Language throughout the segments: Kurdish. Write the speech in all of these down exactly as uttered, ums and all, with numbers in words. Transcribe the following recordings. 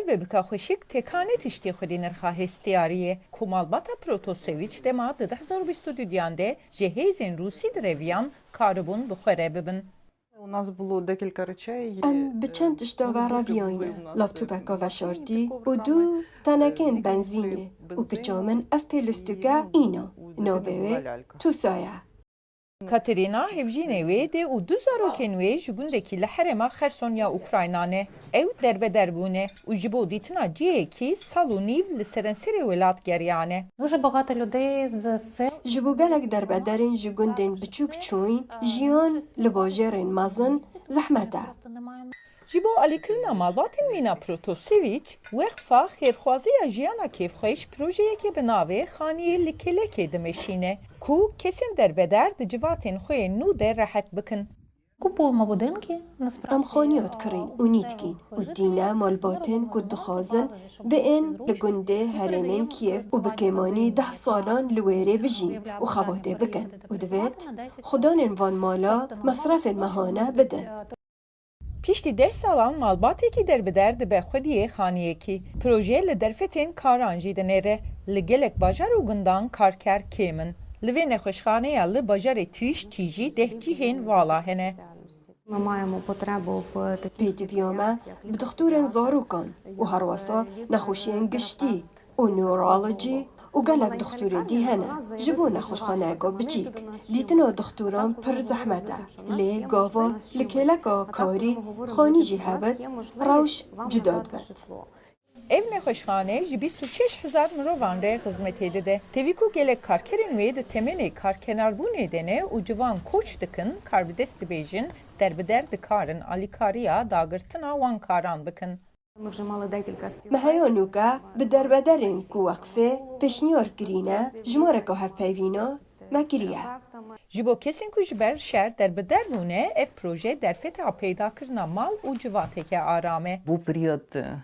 Vebika xweşik têkanê tiştê xwedî nirxa hestiyariyê ku malbata Protasevîç dema di du hezar û bîst û duyan de ji hêzên Rûsî direviyan karibûn bi xwe re bibin. Em bi çend tişta ve reviyayne, laptopeka veşartî û du tenekên benzînê û kiça min ev pêlûstike îna, navê wê Tusa ye. Katerîna hevjînê wê dê û du zarokên wê ji gundekî li herêma Xerson ya Ukrayna ne. Ew derbeder bûne û ji bo dîtina cihekî sal û nîv li serenserê welat geriyane. Дуже багато людей з сел. Ji bo gelek derbederên ji gundên biçûk çûyîn, jiyan li bajêrên mezin zehmet e. Ji bo alîkirina malbatên mîna Protasevîç, Weqfa Xêrxwaziya Jiyana Kêfxweş projeyekê bi navê Xaniyê li Kêlekê dimeşîne, ku kesên derbeder di civatên xwe yên nû de rehet bikin. Купуємо будинки, Em насправді. xaniya dikirîn û nî dikîn û dîne malbatên ku dixwazin biên li gundê herêmên Kiev û bi kêmanî deh salan li wêrê bijîn û xebatê bikin û divêt xudanên van mala mesrefên mehane bidin. Piştî deh salan malbatekî derbeder dibe xwediyê xaniyekî. Proje li derfetên karan jî dinêre. Li gelek bajar û gundan karker kêm in. Li vê nexweşxaneya li bajarê Trîşçî jî deh cihên vala hene. Ми маємо потребу в такій Pêdiviya me bi dixtorên zarokan û herwesa nexweşiyên giştî û neurology û gelek dixtorên dî hene. Ji bo nexweşxaneyeka biçîk, dîtina dixtoran pir zehmet e. Lê gava li kêleka karî xanî jî hebit, rewş cuda dibit. Ev nexweşxane ji bîst û şeş hezar mirovan re xizmetê dide. Tevî ku gelek karkerên wê di temenê karkenarbûnê de ne û civan koç dikin, karbidest dibêjin, derbider dikarin alîkariya dagirtina wan karan bikin. Ми вже мали декілька Me heya nûke bi derbederên ku weqfê pêşniyar kirîne, jimareka hevpeyvîna me kiriye. Ji bo kesên ku ji ber şer derbeder bûne, ev proje derfeta peydakirina mal û civateke aram e. Був період е,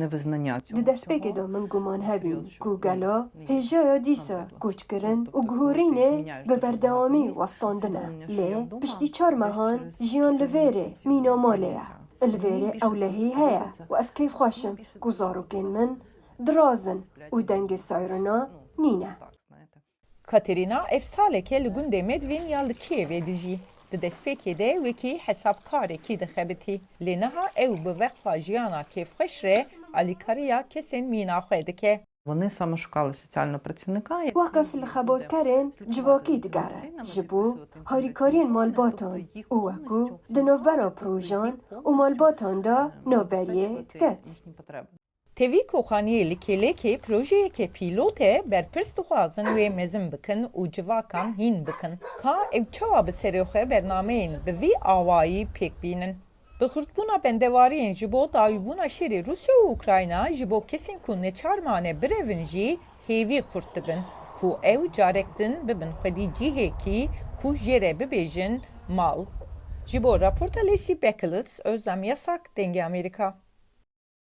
невизнання цього Di destpêkê de min guman hebîn ku gelo hêjaya dîsa koçkirin û guhorînê bi berdewamî westandine. Lê piştî çar mehan jiyan li vêrê mîna malê ye. Li vêrê ewlehî heye û ez kêfxweş im ku zarokên min dirazin û dengê sayrina nîne. Katerîna ev saleke li gundê Medvin ya li Kîevê dijî. Di destpêkê de wekî hesabkarekî dixebitî. Lê niha ew bi Weqfa Jiyana Kêfxweş re alîkariya kesên mîna xwe dike. Вони саме шукали соціального працівника. Weqif li xebatkerên civakî digere ji bo harîkariyên malbatan û wekû di navbera projan û malbatan de navberiyê diket. Tevî ku xaniyê li Kêlekê projeyeke pîlot e, berpirs dixwazin wê mezin bikin û civakan hîn bikin. Ka ew çawa bi serê xwe bernameyên bi vî awayî pêk bînin? Bi xurtbûna bendewariyên ji bo dawîbûna şerê Rûsya û Ukrayna ji bo kesên ku neçar mane birevin jî hêvî xurt dibin ku ew carek din bibin xwedî cihekî ku jê re bibêjin mal. Ji bo raporta Lacey Beckles, Özlem Yasak, Dengê Amerîka.